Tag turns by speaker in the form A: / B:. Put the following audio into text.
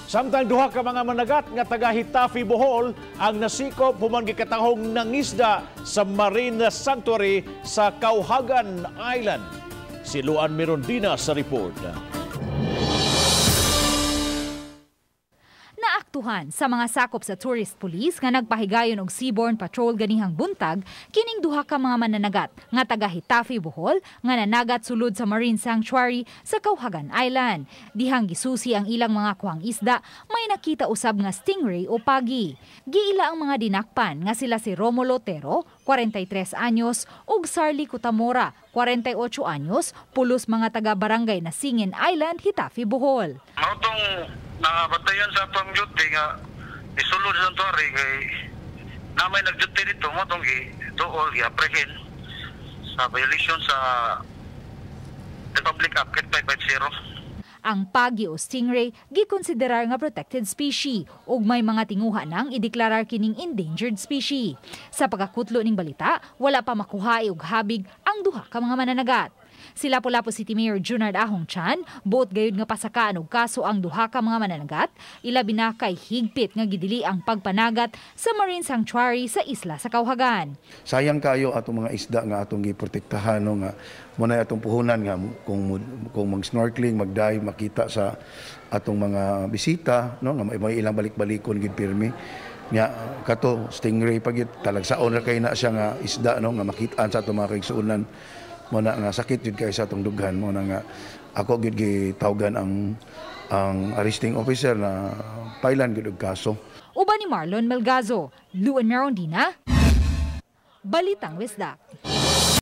A: Samtang duha ka mga managat nga taga Getafe, Bohol ang nasikop human gikatahong nangisda sa Marine Sanctuary sa Kauhagan Island. Si Luan Mirondina sa report.
B: Naaktuhan sa mga sakop sa tourist police nga nagpahigayon og seaborne patrol ganihang buntag kining duha ka mga mananagat nga taga Getafe, Bohol nga nanagat sulod sa Marine Sanctuary sa Kauhagan Island. Dihang gisusi ang ilang mga kuhang isda, may nakita usab nga stingray o pagi. Giila ang mga dinakpan nga sila si Romulo Tero, 43 anyos, ug Sarli Cutamora, 48 anyos, pulos mga taga barangay na Singin Island, Getafe, Bohol.
C: Mautong nabantayan sa atong duty nga isulod sa sanctuary kay namay nag-duty dito mo tong gi duol gi-apprehend sa violation sa Republic Act 8550.
B: Ang pagi o stingray gikonsiderar nga protected species ug may mga tinguha nang ideklarar kining endangered species. Sa pagkakutlo ning balita, wala pa makuha og habig ang duha ka mga mananagat. Si Lapu-Lapu City Mayor Junard Ahong Chan, buot gayud nga pasakaan og kaso ang duha ka mga mananagat, ilabi na kay higpit nga gidili ang pagpanagat sa Marine Sanctuary sa isla sa Kauhagan.
D: Sayang kayo atong mga isda nga atong giprotektahan, no, nga mo na atong puhunan nga kung mag-snorkeling, mag-dive, makita sa atong mga bisita, no, nga may ilang balik-balikon gid pirmi. Nya kato stingray pagit talagsaon ra kay na siya nga isda, no, nga makitaan sa atong mga kaigsuonan. Mo na nga sakit jud kay sa atong dughan, mo na nga ako gyud gitawgan ang arresting officer na pailan gyud og kaso.
B: Uban ni Marlon Melgazo, Luan Merondina, Balitang Wisda.